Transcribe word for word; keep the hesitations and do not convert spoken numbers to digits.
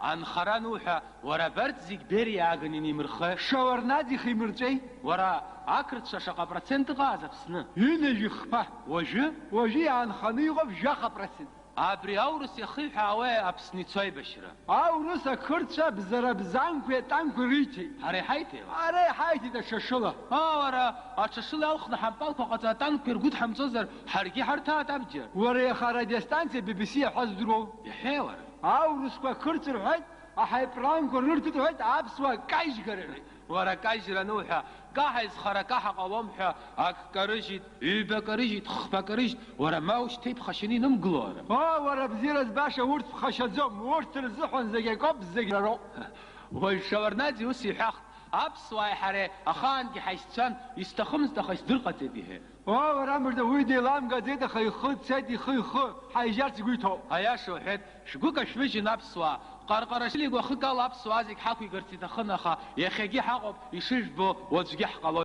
Анхара ануҳәа, уара абарҭ зегь Бериа иааганы инимырхеи? Шеварднаӡе ихимырҵәеи? Уара, ақырҭцәа шаҟа процент ыҟааз Аԥсны? Ҩынҩажәи хԥа. Уажәы? Уажәы иаанханы иҟоуп жәаха процент. Абри аурыс иахиҳәаауеи Аԥсны ицо аибашьра? Аурыс ақырҭцәа бзара бзанқәеи атанкқәеи риҭеит. Ҳара иҳаиҭеи уа? Ҳара иҳаиҭеит аҽашыла. Ыы, уара, аҽашыла иалхны ҳампалқәа ҟаҵо атанкқәа иргәыдҳамҵозар, ҳаргьы ҳарҭааит абџьар. Уара иаха арадиостанциа Би Би Си иаҳәаз удыруоу? Иаҳәеи, уара? Аурысқәа ақырҭцәа рҳәеит, аҳаирпланқәа рырҭеит рҳәеит, аԥсуаа кажьгара рҳәеит. Уара, акажьра ануҳәа, каҳа изхара каҳа ҟалом ҳәа, ак карыжьит, ҩба карыжьит, хԥа карыжьит, уара, ма ушьҭа иԥхашьаны инымгыло, уара. О, уара, бзиара збаша, урҭ ԥхашьаӡом, урҭ рзыҳәан зегь акоуп, зегь рароуп. Уажә Шеварднаӡе ус иҳәахт, аԥсуааи ҳареи ахаангьы ҳаишьцәан, исҭахымызт, аха исдырҟаҵеит, иҳәеит. О, уара мырза, уи деиламгаӡеит, аха ихы цеит, ихы, ихы, ҳаижьарц игәы иҭоуп. Аиаша уҳәеит, шәгәы кашәмыжьын аԥсуаа, Ҟарҟарашвили игәахы кала аԥсуаа зегь ҳақәигарц иҭахын, аха иахьагьы ҳаҟоуп, ишыжәбо, уаҵәгьы ҳҟалоит.